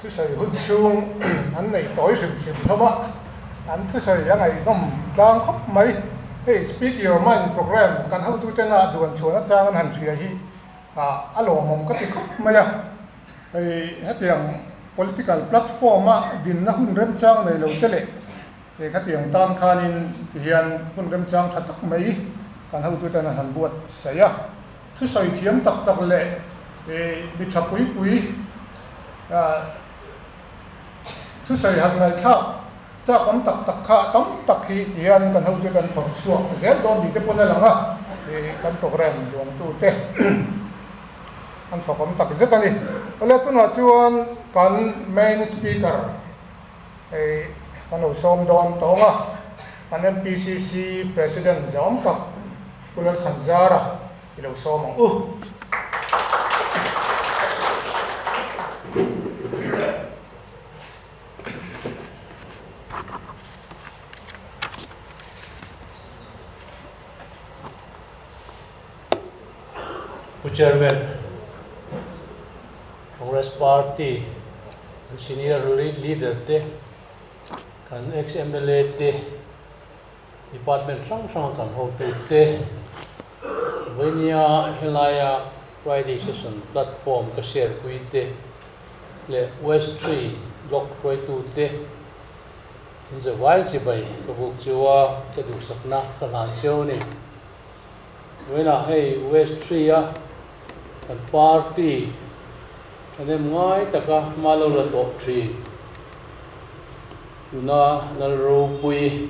Thusawi hun chhung an nei tawi hrim hrim hlawm a, an thusawi a ngaihnawm tlang khawp mai. Hei Speak Your Mind programme kan hotutena duan chhuan atang an han hria hi a lawmawm ka ti khawp mai a. Hei hetiang political platform a dinna hun remchang nei lo te leh he khatiang tan khanin tihian hun remchang tha tak mai kan hotuten an han buatsaih a. Thusawi thiam tak tak leh mi tha pui pui thusawi han ngaihthlak chak awm tak tak kha tam tak hi tihian kan hotute kan phawrh chhuak zel dawn tih te pawn a lang a, kan programme duangtute. An fakawm tak zet a ni. Awle tunah chuan kan main speaker hei kan lo sawm dawn tawng a, kan MPCC President zawm tak Pu Lalthanzara i lo sawm ang u. Pu Chairman, Congress Party kan senior leader te, kan ex mla te, department hrang hranga kan hotu te, vawinia helaia Friday session platform ka share pui te leh West Tree block hruaitu te in zavai chibai ka buk chu a, ka duhsakna ka hlan cheu a ni. Vawiinah hei West Tree a kan party thahnem ngai taka hma lo la tawh thin. Tuna Lalropui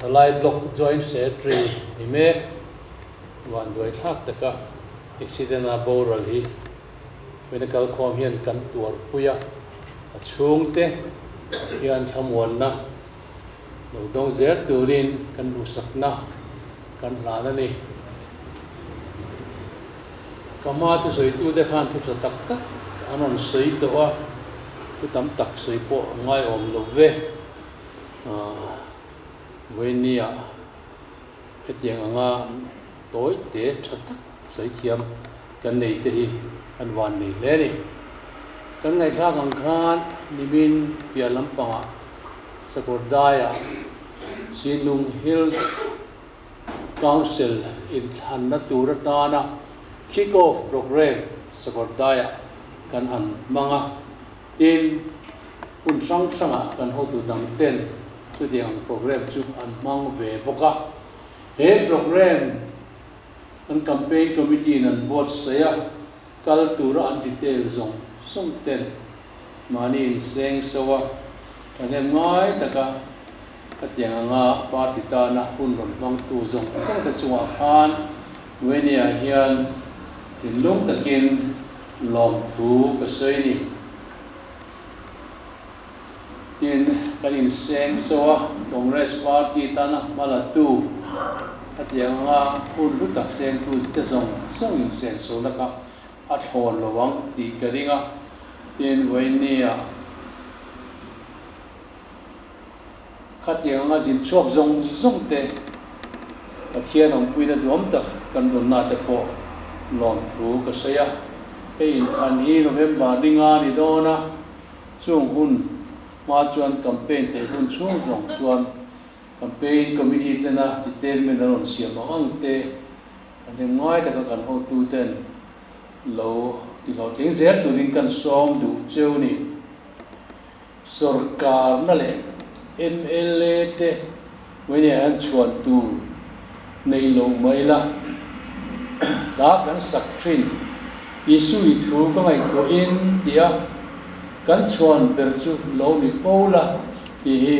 Thalai Block Joint Secretary ni mek vanduai thlak taka accident a boral hi vawiina kalkhawm hian kan tuarpui a, a chhungte hian thlamuanna Lo dawng zel turin kan duhsakna kan hlan a ni. Ka hma thusawitute khan thu tha tak tak an rawn sawi tawh a, thu tam tak sawi pawh a ngaiawm lo ve. Vawinia hetiang anga tawi te tha tak sawi thiam kan nei te hi kan van nei hle a ni. Kan ngaihthlak ang khan nimin piah lampangah Sakawrdaiah Sinlung Hills Council inthlanna tur atana kick-off programme Sakawrdaiah kan han hmang a, tin, hmun hrang hrangah kan hotu dang ten chutiang programme chu an hmang ve bawk a. He programme kan campaign committee in an buatsaih a, kal tura an detail zawng zawng ten Mahni inseng so a, thahnem ngai taka khatiang anga party tana hun rawn hmangtu zawng zawng te chungah khan Wenia hian thinlung takin lawmthu ka sawi ni. Tin, kan inseng so a, Congress party tana hmalatu khatiang anga hun hlu tak sengtu te zawng zawng inseng so laka a thlawn lo ang tih ka ring a, tin vawinia khatiang anga zin chhuak zawng zawng te Pathian awmpuina duam tak kan rawnna te pawh lawmthu ka sawi a, hei inthlan hi November ni nga ni dawn a, chung hun hma chuan campaign theih hun chhung zawng chuan campaign committee tena detailment an rawn siam ang ang te Kan hlim ngai taka kan hotu ten lo ti hlawhtling zel turin kan sawm duh cheu ni. Sorkarna leh mla te Wenia hian chhuan tur nei lo mai la, hla kan sak thin. Isu i thu ka ngaihtuahin tia kan chhuan ber chu lo ni fo la tih hi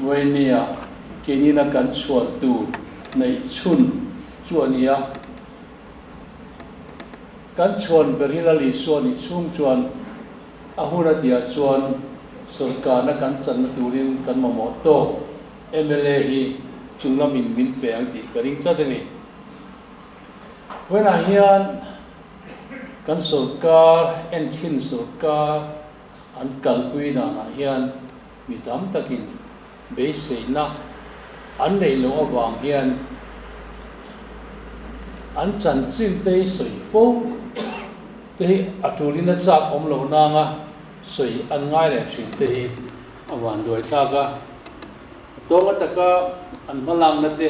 Wenia keinina kan chhuan tur Neih chhun chu a ni a, kan chhuan ber hi Lal Isua nih chhung chuan a hun a tihah chuan sawrkarna kan channa turin kan mamawh tawk mla hi chung lamin min pe ang tih ka ring tlat a ni. Vawiinah hian kan sawrkar enchhin sawrkar an kalpui danah hian mi tam takin Beiseina an neih loh avang hian an chanchin te hi sawi fo. te hi a tulin a chak awm lo nanga sawi an ngai leh thin te hi a vanduai thlak a. A tawnga taka an hmalakna te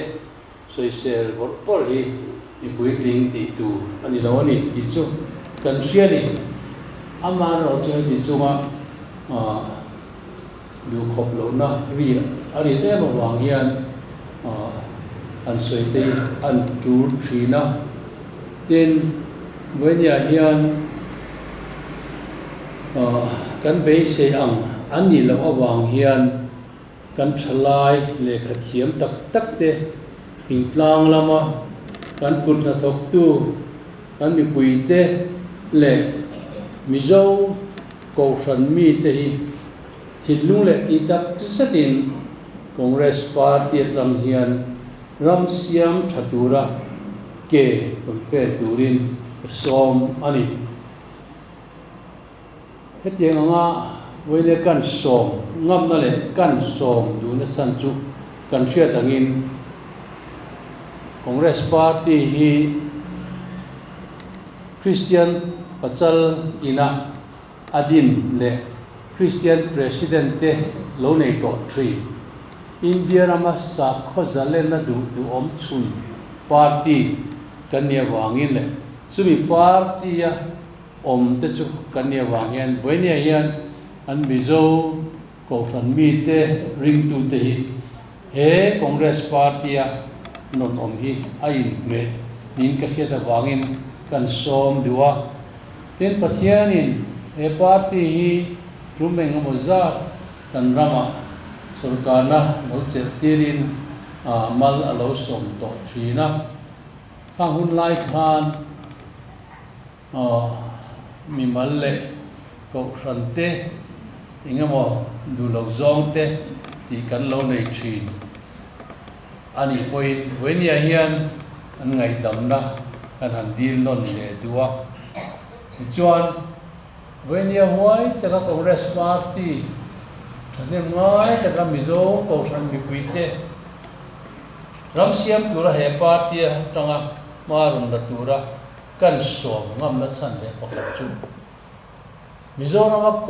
sawisel bawrh bawrh hi mi puitling tih tur a ni lo a ni tih chu kan hria a ni. Amaherawh chu heti chunga duhkhawp lohna ri a rit em avang hian an sawi te hi an tul thin a. Tin, Vawinia hian kan beisei ang an nih loh avang hian kan thalai lehkha thiam tak tak te thingtlang lama kan kut hnathawktu kan mipuite leh Mizo Kohhran mite hi thinlung leh tih tak zetin Congress Party atang hian ram siam tha tura ke rawn pen turin ka sawm a ni. Hetiang anga vawiin kan sawm ngamna leh kan sawm duhna chhan chu kan hriat angin Congress Party hi Kristian pachal ina a din leh Kristian President te lo nei tawh thin. India rama sakhaw zalenna duh duhawm chhun party kan nih avangin leh chumi party a awm te chu kan nih avang hian Buainiah hian an Mizo Kohhran mite ringtute hi he Congress party a nawn awm hi a inhmeh niin ka hriat avangin kan sawm duh a. Tin, Pathianin he party hi tum eng emaw zat kan ramah sorkarna lo chelh tirin mal a lo sawm tawh thin a. Khang hun lai khan mimal leh kohhran te eng emaw duh lo zawng te tih kan lo nei thin a nih pawhin Vawinia hian an ngaihdamna kan han dil nawn leh duh a. Tichuan, Vawinia huai taka Congress Party thahnem ngai taka Mizo kohhran mipuite ram siam tura he party atanga hma rawn la tura kan sawm ngamna chhan leh pakhat chu Mizorama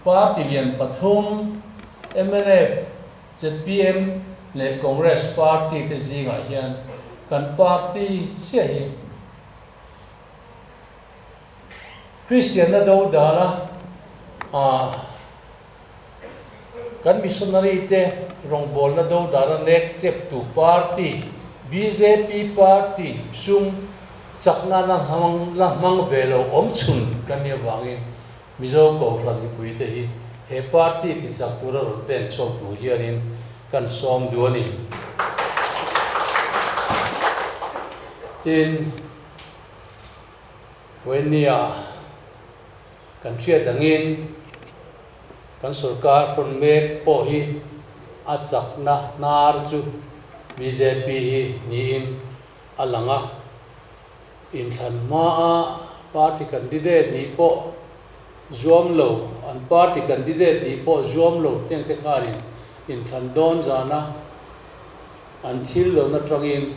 party lian pathum mnf, zpm leh Congress party te zingah hian kan party chiah hi Kristianna do dana kan missionary te rawngbawlna do dana nek chep tu party bjp party sum chakna la hmang la hmang ve lo awm chhun kan nih avangin Mizo Kohhran mipui te hi he party ti chak tura rawn pen chhuak tur hianin kan sawm duh a ni. Tin, Vawinia kan hriat angin kan sorkar hrawn mek pawh hi a chakna hnar chu bjp hi niin a lang a. Inthlan hmaa party candidate nih pawh zuam lo, an party candidate nih pawh zuam lo tengte khanin inthlan dawn zana an thil lohna tangin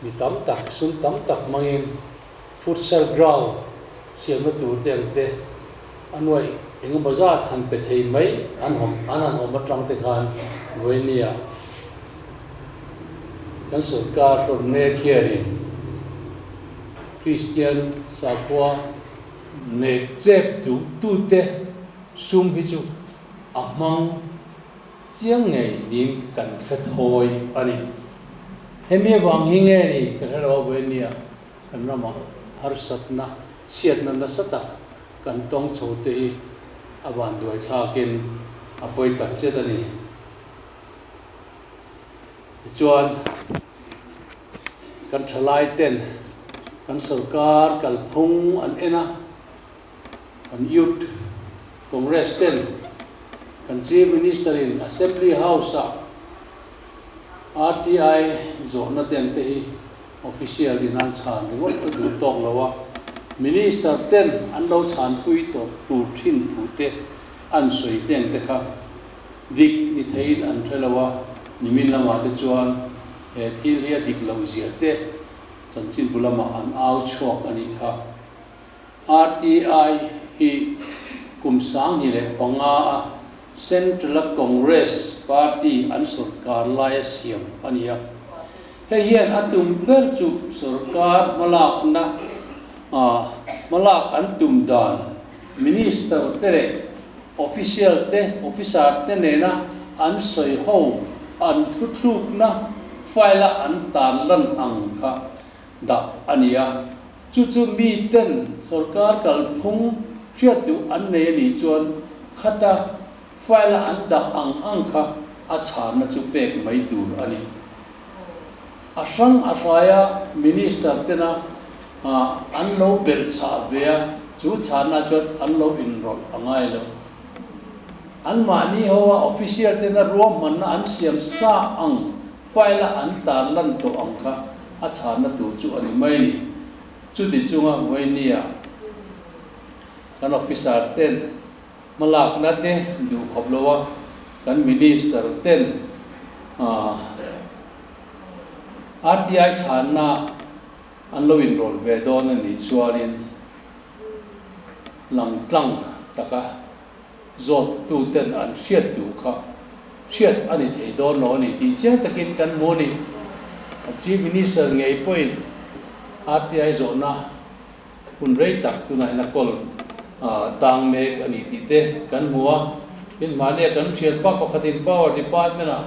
mi tam tak, sum tam tak hmangin futsal ground siamna tur te ang te a nuaih engemaw zat han pe thei mai an awm an han awm atang te khan Vawinia kan sorkar hrawn mek hianin Kristian sakhua nek chep duh tute sum hi chu a hmang chiang ngei niin kan hre thawi a ni. Hemi avang hi nge ni ka hre lo a Vawinia kan ramah harsatna chhiatna nasa tak kan tawng chho te hi a vanduai thlakin a pawi tak zet a ni. Tichuan, kan thalai ten kan sorkar kalphung an en a, kan Youth Congress ten kan Chief Minister in Assembly House ah RTI zawhna ten te hi Official in an chhan ringawt a duh tawk lo a, Minister ten an lo chhanpui tawh tur thin thu te an sawi teng te kha dik ni theiin an hre lo a, nimin lamah te chuan he thil hi a dik loh zia te Chanchinbu lamah an au chhuak a nih kha. RTI hi kum 2005 a Central a Congress Party an sorkar laia siam a ni a. Hei hian a tum ber chu sorkar hmalakna hmalak an tum dan Minister te leh Official te, Officer te nena an sawi ho an thuthlukna file a an tarlan ang kha dah a ni a. Chu chu mi ten sorkar kalphung hriat duh an nei a nih chuan khata file a an dah ang ang kha a chhanna chu pek mai tur a ni. A hrang a hraia Minister tena an lo belh chhah ve a, chu chhanna chuan an lo inrawlh a ngai lo. Anmahni hoa official tena ruahmanna an siam sa ang file a an tarlan tawh ang kha a chhanna tur chu a ni mai a ni. Chuti chunga vawinia kan officer ten hmalakna te duh khawp lo a, kan Minister ten RTI chhanna an lo inrawlh ve dawn a nih chuanin langtlang taka zawttu ten an hriat duh kha hriat a ni thei dawn lo a ni tih chiang takin kan hmu a ni. Chief Minister ngei pawhin RTI zawhna Hun rei tak tunah hian a kawl tang mek a ni tih te kan hmu a, tin mahnia kan thian pa pakhatin Power Department ah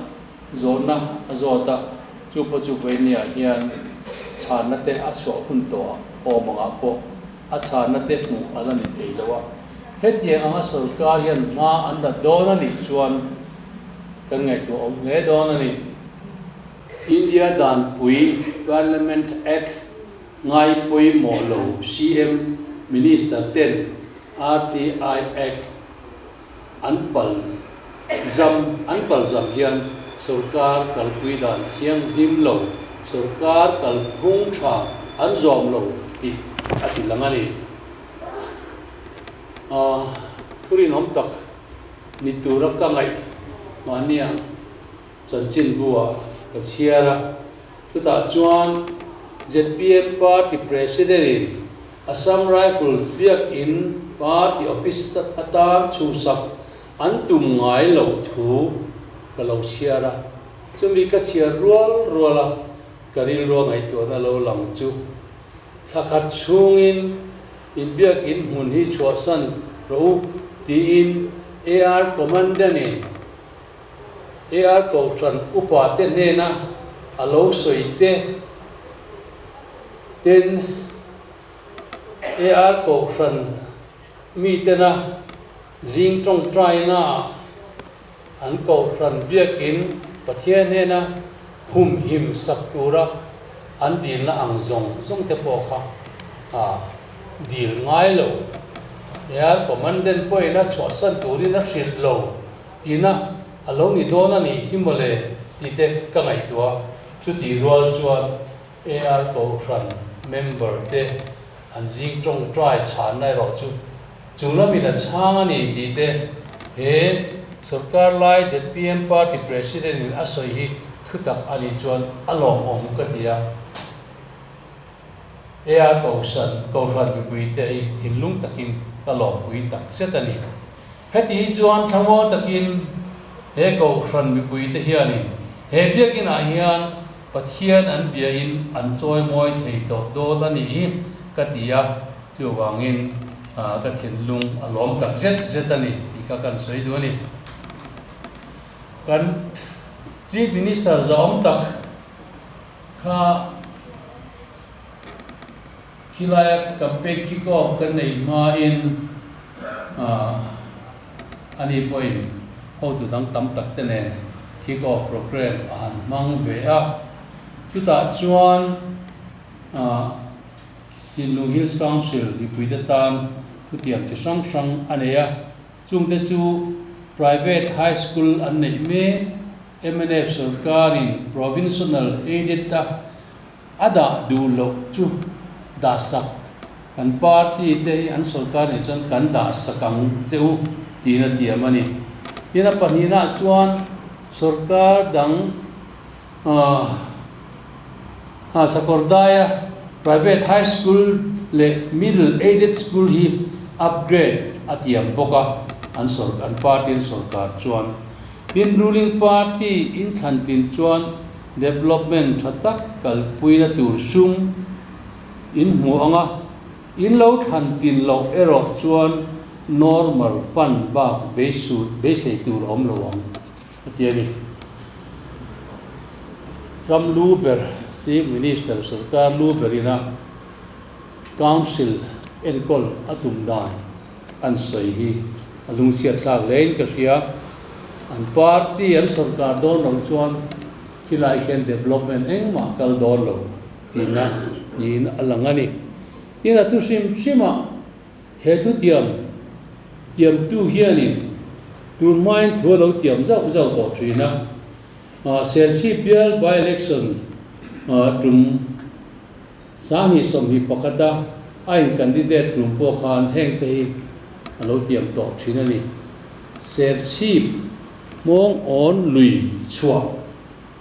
zawhna a zawt a, chu pawh chu vawinia hian chhanna te a chhuah hun tawh awm angah pawh a chhanna te hmuh a la ni thei lo a, hetiang anga sorkar hian hma an la dawn a nih chuan kan ngaihtuah awm hle dawn a ni. India Danpui Parliament Act Ngai pawimawh lo CM Minister ten RTI Act an pal zam an pal zam hian sorkar kalpui dan thianghlim lo, sorkar kalphung tha an zawm lo tih a ti lang a ni. Thu rinawm tak ni tura ka ngaih mahnia chanchinbu-ah ka chhiar a. Chutah chuan zpm Party President-in Assam Rifles biakin Party Office atan chhuhsak an tum ngai loh thu ka lo chhiar a. Chumi ka chhiar rual rual a, ka rilrua ngaihtuahna lo lang chu thla khat chhungin in biakin hmun hi chhuahsan rawh u tiin AR Commandant-in AR Kohhran upate hnena a lo sawi te, tin, AR Kohhran mitena zing tawngtainaah an Kohhran biakin Pathian hnena humhim sak tura an dilna ang zawng zawng te pawh kha a dil ngai lo. AR Commandant pawhin a chhuahsan turin a hrilh lo. Tina a lo ni dawn a nih hi mawle tih te ka ngaihtuah a, chutih rual chuan AR Kohhran member te an zing tawngtai chhanna erawh chu chung lamin a chhang a ni tih te he sawrkar lai zpm party president in a sawi hi thutak a nih chuan a lawmawm ka ti a. AR Kohhran Kohhran mipuite hi thinlung takin ka lawmpui tak zet a ni. Heti hi chuan thlamuang takin he Kohhran mipuite hianin he biakinah hian Pathian an biain an chawimawi thei tawh dawn a nih hi ka ti a, chuvangin ka thinlung a lawm tak zet zet a ni tih kha kan sawi duh a ni. Kan Chief Minister zahawm tak Kha khilaia campaign kick off kan neih hmain ani pawhin hotu dang tam tak te nen kick off program a han hmang ve a. Chutah chuan Sinlung Hills Council mipuite tan thutiam chi hrang hrang a nei a. Chungte chu Private High School an neih mek, mnf sorkarin Provincial Aided a a dah duh loh chu dah sak, kan party te hi an sorkar nih chuan kan dah sak ang che u tiin a tiam a ni. Tin a pahnihnaah chuan sorkar dang Sakawrdaia. Private High School leh Middle Aided School hi upgrade a tiam bawk a, an sawr an party an sawrkar chuan. Tin, ruling party inthlan tlin chuan development tha tak kalpuina tur sum in hmu ang a, in lo thlan tlin loh erawh chuan normal fund bak beisei tur a awm lo ang. A ti a ni. Ram lu ber Chief Minister sorkar lu berina Council enkawl a tum dan an sawi hi a lungchhiat thlak hlein ka hria. An party an sorkar dawn lo chuan khilai khian development engmah kal dawn lo tihna niin a lang a ni. Tin a thu hrim hrimah He thutiam tiamtu hianin tun hmain thu a lo tiam zauh zauh tawh thin a, Serchhip bial by-election tum 2021 a a in-candidate tum pawh khan hengte hi a lo tiam tawh thin a ni. Serchhip hmawng awn lui chhuah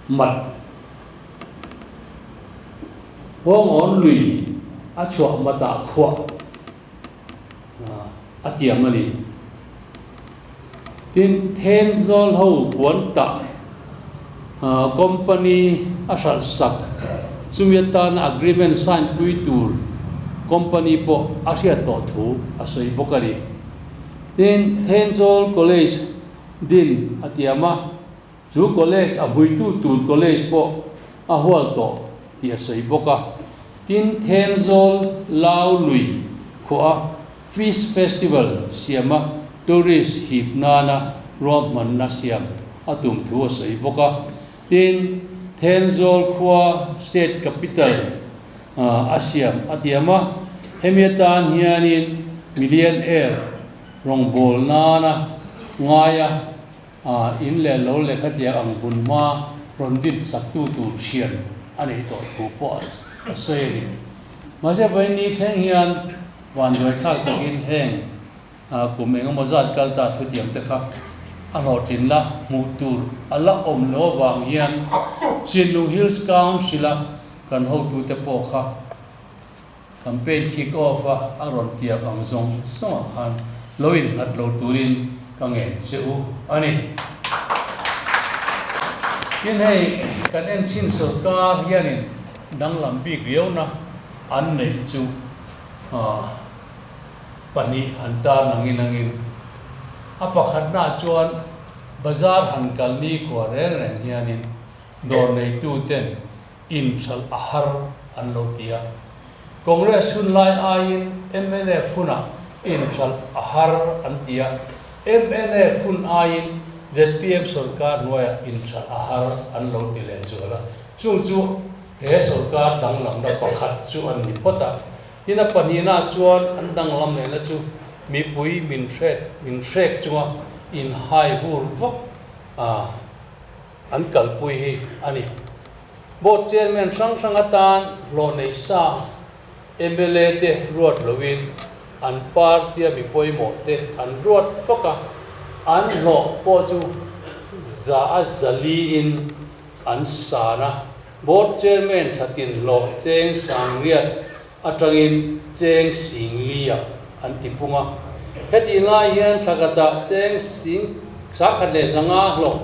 mat Hmawng awn lui a chhuah matah khuah a tiam a ni. Tin, Thenzawl ho puan tah company a hralh sak chumi atana agreement sign pui tur company pawh a hriat tawh thu a sawi bawk a ni. Tin, Thenzawl College din a tiam a. Chu college a huitu tur college pawh a hual tawh tih a sawi bawk a. Tin, Thenzawl Lau Lui khuaha Fish Festival siama tourist hip nana ruahmanna siam a tum thu a sawi bawk a. Tin, Thenzawl khua state capital a siam a tiam a, hemi atan hianin millionaire rawngbâwl nana ngaia A in leh lo lehkha tiang ang hun hma rawn din saktu tur thian a neih tawh thu pawh a sawi a ni. Mahse vawiin ni thleng hian vanduai thlak takin heng kum eng emaw zat kal ta thutiam te kha a hlawhtlinna hmuh tur a la awm lo avang hian Chinlung Hills Council-a kan hotute pawh kha Campaign kick off a a rawn tiak ang zawng zawngah khan lo innghat lo turin ka ngen che u a ni. Tin hei kan en chin sorkar hianin danglam bik riauna an neih chu pahnih han tar nangin angin a pakhatnaah chuan bazar han kal nikhua reng reng hianin dawr neituten inhralh a har an lo ti a. Congress hun lai aiin mnf hunah inhralh a har an ti a, mnf hun aiin zpm sorkar hnuaiah inhralh a har an lo ti lehzual a. Chung chu he sorkar danglamna pakhat chu an ni phawt a. Tin a pahnihnaah chuan an danglam lehna chu mipui min hrek min hrek chunga inhai vur vak a. An kalpui hi a ni. Board Chairman hrang hrang atan hlawh nei sa mla te ruat loin an party-a mi pawimawh te an ruat vak a, an hlawh pawh chu za a zaliin an san a. Board Chairman thlatin hlawh cheng sangriat atangin cheng singli-ah an ti pung a. Hetih lai hian thlakhatah cheng sing 1500 hlawh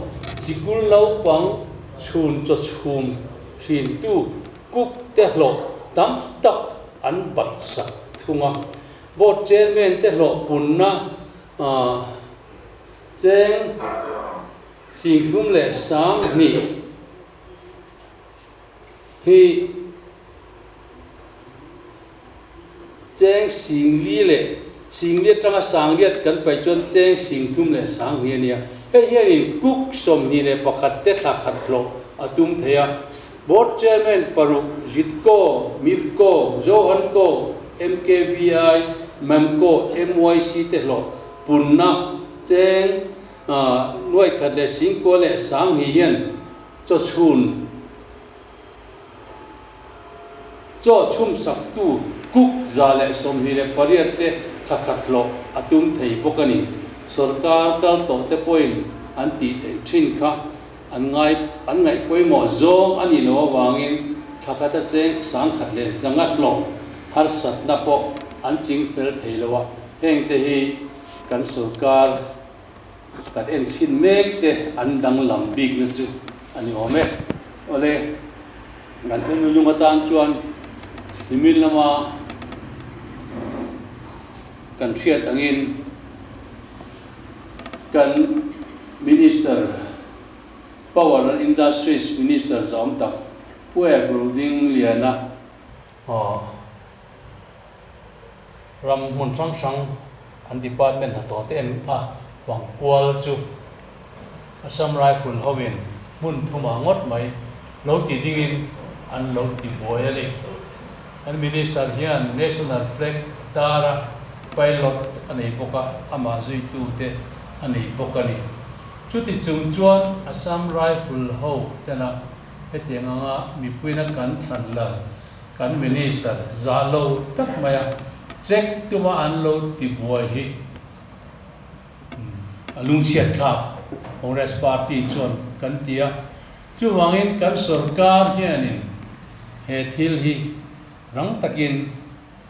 sikul naupang chhun chaw chhum thintu cook te hlawh tam tak an bat sak thung a. Board chairman te hlawh punna cheng 32,000 Hi cheng singli leh singli atanga sangliat kan paih chuan cheng singthum leh sanghnih a nia. Hei hianin cook 21 te thla khat hlawh a tum thei a. Board Chairman paruk Zitco, Mifco, Johanco, MKVI, Mamco, MYC te hlawh punna cheng 1,050,200 hian Chaw chhun Chaw chhum saktu cook 128 te thla khat hlawh a tum thei bawk a ni. Sorkar kal tawh te pawhin an tih theih thin kha an ngai an ngaih pawimawh zawng a nih loh avangin Thla khat a cheng 1100 hlawh harsatna pawh an ching fel thei lo a, hengte hi kan sorkar kan en chhin mek te an danglam bikna chu a ni awm e. Awle, kan thunun lung atan chuan nimin lama kan hriat angin kan Minister, Power and Industries Minister zawm tak Pu Ep Rodingliana ram hmun hrang hrang an department hnathawh te em a vang kual chu Assam Rifle hoin hmun thumah ngawt mai lo ti dingin an lo ti buai a ni. An Minister hian National Flag tar a, pilot a nei bawk a, amah zuitute a nei bawk a ni. Chuti chung chuan Assam Rifle ho tena hetiang anga mipuina kan thlan lal kan Minister zah lo tak maia check tuma an lo ti buai hi a lungchhiat thlak Congress Party chuan kan ti a. Chuvangin kan sorkar hianin he thil hi rang takin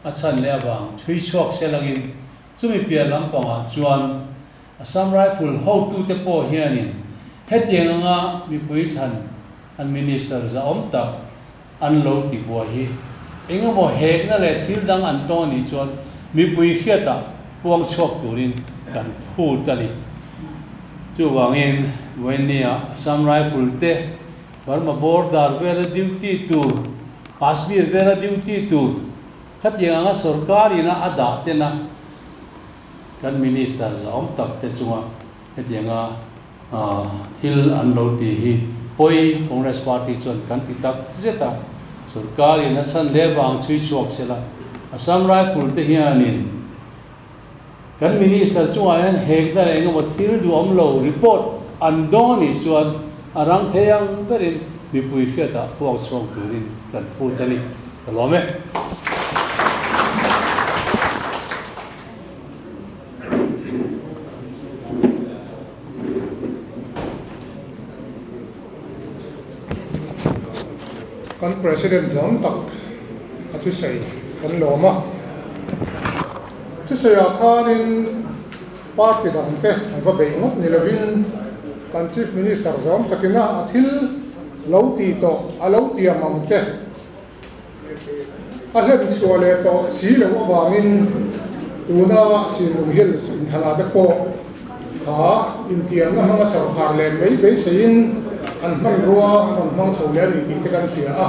a chhan leh avang chhui chhuak selangin chumi piah lampangah chuan Assam Rifle hotute pawh hianin hetiang anga mipui thlan an Minister zahawm tak an lo ti buai hi engemaw hekna leh thil dang an tawng anih chuan mipui hriatah puang chhuak turin kan phut a ni. Chuvangin Vawinia Assam Rifle te Burma border vela duty tur, Kashmir vela duty tur khatiang anga sorkar ina a dah tena Kan Minister zahawm tak te chunga hetianga thil an lo ti hi pawi Congress Party chuan kan ti tak zet a, sorkarin a chhan leh vang chhui chhuak se la, Assam Rifle te hianin kan Minister chungah hian hekna leh engemaw thil duhawm lo report an dawng a nih chuan a rang thei ang berin mipui hriatah puak chhuak turin kan phut a ni. Ka lawm e. Kan President zam tak a thusawi kan lawm a, thusawiah khanin party dangte an va beih ngawt ni lovin kan Chief Minister zam takin a thil lo tih tawh a lo tiam ang te A hlen chhuah leh tawh si loh avangin tuna Sinlung Hills inthalah te pawh kha intiamna hmanga sawrkhar leh mai beiseiin an hmanrua an rawn hmang chho leh a ni tih te kan hria a.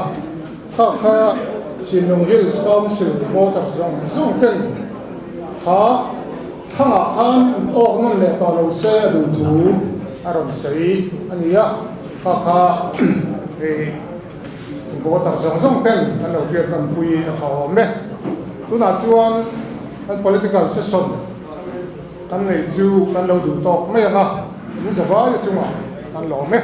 Kha kha Sinlung Hills Council voters zawng zawng ten kha thangah khan in awk nawn leh tawh lo se a duh thu a rawn sawi a ni a. Kha kha hei. Voter zawng zawng ten kan lo hriat nawn pui a tha awm e. Tunah chuan kan political session kan neih chu kan lo duh tawk mai ang a, in zavai a chungah kan lawm e.